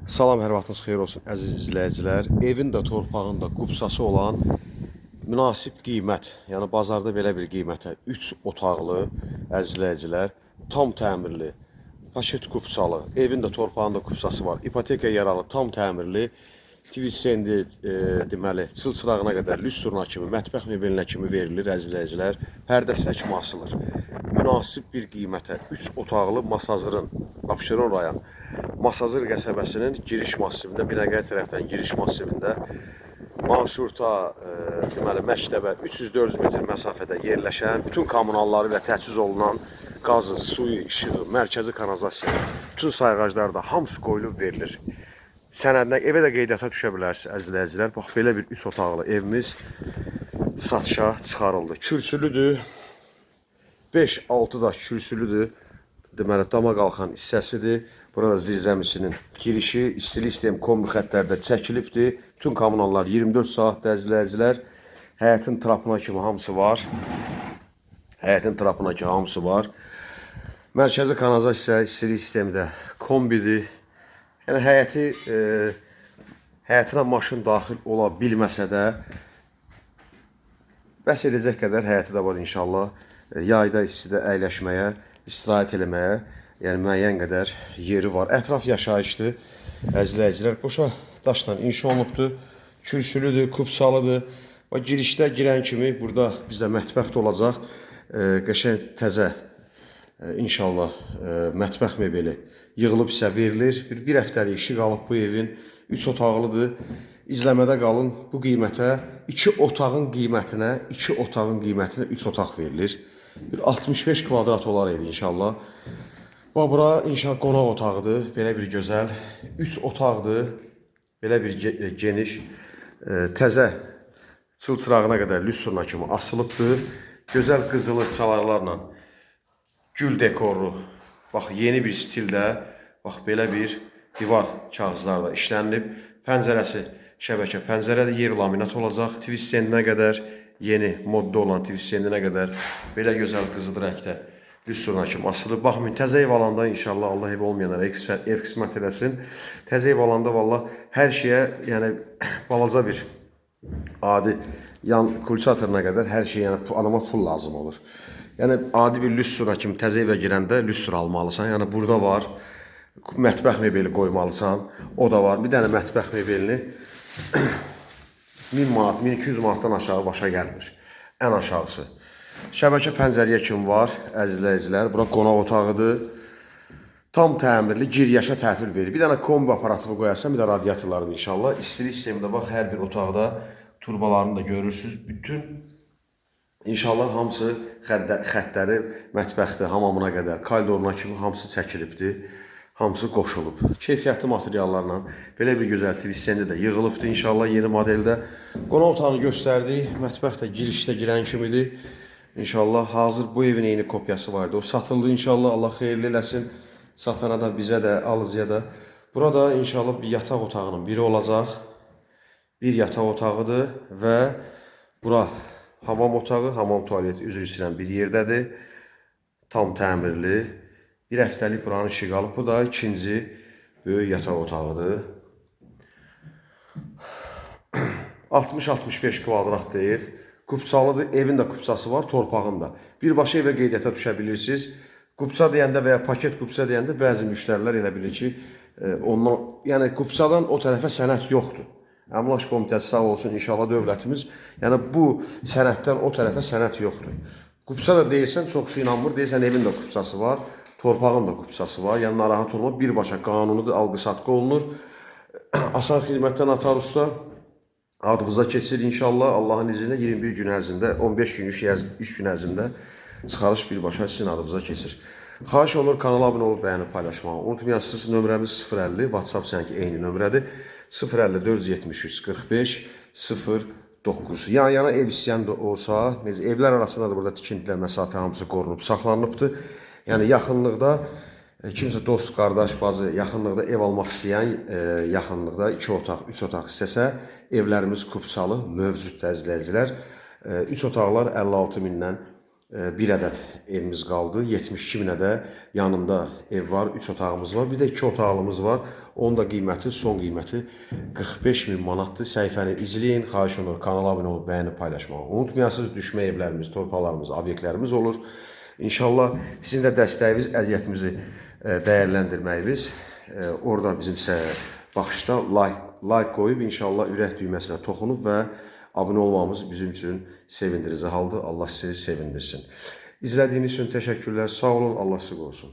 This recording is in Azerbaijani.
Salam, hər vaxtınız xeyir olsun əziz izləyicilər. Evin də torpağın da qupsası olan münasib qiymət, yəni bazarda belə bir qiymətə 3 otaqlı əziz izləyicilər, tam təmirli, paket qupsalı, evin də torpağın da qupsası var. İpotekaya yaralı, tam təmirli, TV stendi, deməli, çıl-çırağına qədər, lüstruna kimi, mətbəx mebelinə kimi verilir əziz izləyicilər, pərdəsinə kimi asılır. Münasib bir qiymətə 3 otaqlı Masazırın, Abşeron rayon Masazır qəsəbəsinin giriş massivində, Binəqədi tərəfdən giriş massivində marşruta, deməli, məktəbə 300-400 metr məsafədə yerləşən, bütün kommunalları ilə təchiz olunan qazı, suyu, işığı, mərkəzi kanalizasiya, bütün sayğaclar da hamısı qoyulub verilir. Sənədinə evə də qeydiyyata düşə bilərsiniz əziz izləyicilər. Bax belə bir 3 otaqlı evimiz satışa çıxarıldı. Kürsülüdür. 5-6 daş kürsülüdür. Deməli, dama qalxan hissəsidir. Burada zirzəmisinin girişi, istilik sistem kombi xəttləri də çəkilibdir. Bütün kommunallar 24 saat izləyicilər. Həyətin trapına kimi hamısı var. Həyətin trapına kimi hamısı var. Mərkəzi kanalizasiya, istilik sistemi də kombidir. Yəni həyəti həyətinə maşın daxil ola bilməsə də bəs edəcək qədər həyəti də var inşallah. Yayda istidə əyləşməyə, istirahət eləməyə, yəni müəyyən qədər yeri var. Ətraf yaşayışdır. Əziz izləyicilər, qoşa daşla inşa olunubdur. Kürsülüdür, kupsalıdır. Və girişdə girən kimi burada bizdə mətbəx də olacaq. Qəşəng təzə inşallah mətbəx mebeli yığılıb sizə verilir. Bir həftəlik işi qalıb bu evin. 3 otaqlıdır. İzləmədə qalın. Bu qiymətə 2 otağın qiymətinə, 2 otağın qiymətinə 3 otaq verilir. Bir 65 kvadrat olar ev inşallah. Bax bura inşallah qonaq otağıdır. Belə bir gözəl 3 otaqdır. Belə bir geniş, təzə çıl-çırağına qədər lüstruna kimi asılıbdır. Gözəl qızılı çalarlarla gül dekorlu. Bax yeni bir stildə, bax belə bir divar kağızlarda işlənilib. Pəncərəsi şəbəkə pəncərədir, yer laminat olacaq. TV stendinə qədər, yeni modda olan TV stendinə qədər belə gözəl qızıl rəngdə lüstruna kimi asılıb. Baxmayın, təzə ev alanda inşallah Allah ev olmayanlara ev qismət eləsin. Təzə ev alanda vallah hər şeyə, yəni balaca bir adi yan kulçatoruna qədər hər şey, yəni adama pul lazım olur. Yəni adi bir lüstruna kimi təzə evə girəndə lüstr almalısan. Yəni burada var. Mətbəx mebeli qoymalısan. O da var. Bir dənə mətbəx mebelini 1000 manat, 1200 manatdan aşağı başa gəlmir. Ən aşağısı. Şəbəkə pəncərəyə kimi var, əziz izləyicilər. Bura qonaq otağıdır. Tam təmirli, gir yaşa təhvil verir. Bir dənə kombi aparatı qoyasan, bir də radiatorları inşallah. İstilik sistemi də bax hər bir otaqda turbalarını da görürsüz. Bütün inşallah hamısı xəttləri mətbəxdə, hamamına qədər, koridoruna kimi hamısı çəkilibdir. Hamısı qoşulub. Keyfiyyətli materiallarla belə bir gözəl TV stendi də yığılıbdır inşallah yeni modeldə. Qonaq otağını göstərdik. Mətbəx də girişdə girən kimidir. İnşallah hazır bu evin eyni kopyası vardı. O satıldı inşallah. Allah xeyirli eləsin. Satana da, bizə də, alıcıya da. Burada inşallah bir yataq otağının biri olacaq. Bir yataq otağıdır və bura hamam otağı, hamam tualeti üzr istəyirəm bir yerdədir. Tam təmirli. Bir həftəlik buranın işi qalıb. Bu da ikinci böyük yataq otağıdır. 60-65 kvadratlı ev. Kupçalıdır. Evin də kupçası var, torpağın da. Birbaşa evə qeydiyyata düşə bilirsiniz. Kupça deyəndə və ya paket kupça deyəndə bəzi müştərilər elə bilir ki, ondan, yəni kupçadan o tərəfə sənəd yoxdur. Əmlak komitəsi sağ olsun inşallah dövlətimiz. Yəni bu sənəddən o tərəfə sənəd yoxdur. Kupça da deyirsən, çoxsu inanmır. Deyirsən evin də kupçası var, torpağın da kupçası var. Yəni narahat olma, birbaşa qanunudur, alqı-satqı olunur. Asan xidmətdən notariusda adınıza keçir inşallah. Allahın izni ilə 21 gün ərzində, 15 gün, 3 gün ərzində çıxarış birbaşa sizin adınıza keçir. Xahiş olunur kanala abunə olub bəyənib paylaşmağı unutmayasınız. Nömrəmiz 050, WhatsApp sənki eyni nömrədir. 050 473 45 09. Yan yana ev istəyən də olsa, necə evlər arasında da burada tikintilər, məsafə hamısı qorunub, saxlanılıbdır. Yəni yaxınlıqda kimsə dost, qardaş, bacı yaxınlıqda ev almaq istəyən, yaxınlıqda 2 otaq, 3 otaq istəsə, evlərimiz kupçalı mövcuddur əziz izləyicilər. 3 otaqlar 56 mindən bir ədəd evimiz qaldı. 72 minə də yanında ev var, 3 otağımız var. Bir də 2 otaqlımız var. Onun da qiyməti, son qiyməti 45 min manatdır. Səhifəni izləyin. Xahiş olunur kanala abunə olub bəyənib paylaşmağı unutmayasınız. Düşmə evlərimiz, torpaqlarımız, obyektlərimiz olur. İnşallah sizin də dəstəyiniz, əziyyətimizi dəyərləndirməyiniz, orada bizim baxışda like qoyub inşallah ürək düyməsinə toxunub və abunə olmamız bizim üçün sevindirici haldır. Allah sizi sevindirsin. İzlədiyiniz üçün təşəkkürlər. Sağ olun. Allah sizi qorusun.